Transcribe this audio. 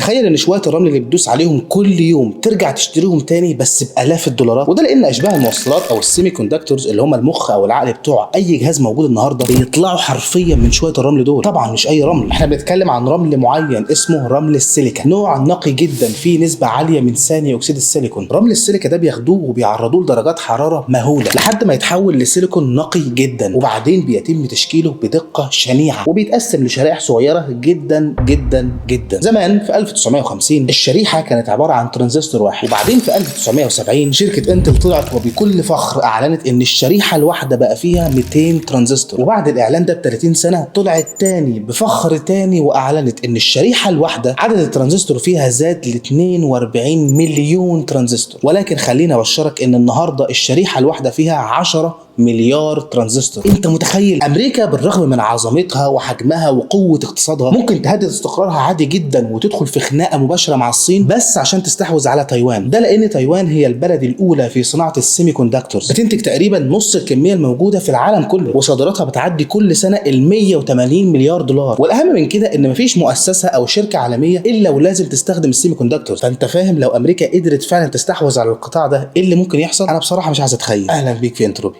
تخيل ان شوية الرمل اللي بتدوس عليهم كل يوم ترجع تشتريهم تاني بس بالاف الدولارات. وده لان اشباه الموصلات او ال semiconductors اللي هم المخ او العقل بتوع اي جهاز موجود النهارده بيطلعوا حرفيا من شوية الرمل دول. طبعا مش اي رمل، احنا بنتكلم عن رمل معين اسمه رمل السيليكا، نوع نقي جدا فيه نسبه عالية من ثاني اكسيد السيليكون. رمل السيليكا ده بياخدوه وبيعرضوه لدرجات حرارة مهولة لحد ما يتحول لسيليكون نقي جدا، وبعدين بيتم تشكيله بدقة شنيعه وبيتقسم لشرائح صغيرة جدا جدا جدا. زمان في 1950 الشريحة كانت عبارة عن ترانزستور واحد، وبعدين في 1970 شركة انتل طلعت وبكل فخر اعلنت ان الشريحة الواحدة بقى فيها 200 ترانزستور. وبعد الاعلان ده ب 30 سنة طلعت تاني بفخر تاني واعلنت ان الشريحة الواحدة عدد الترانزستور فيها زاد ل 42 مليون ترانزستور. ولكن خلينا ابشرك ان النهارده الشريحة الواحدة فيها 10 مليار ترانزستور. انت متخيل امريكا بالرغم من عظمتها وحجمها وقوه اقتصادها ممكن تهدد استقرارها عادي جدا وتدخل في خناقه مباشرة مع الصين بس عشان تستحوذ على تايوان؟ ده لان تايوان هي البلد الاولى في صناعة ال semiconductors، بتنتج تقريبا نص الكمية الموجودة في العالم كله، وصادراتها بتعدي كل سنة ال 180 مليار دولار. والاهم من كده ان مفيش مؤسسة او شركة عالمية الا ولازم تستخدم ال semiconductors. فانت فاهم لو امريكا قدرت فعلا تستحوذ على القطاع ده ايه اللي ممكن يحصل؟ انا بصراحة مش عايز اتخيل. اهلا بيك في انتروبي.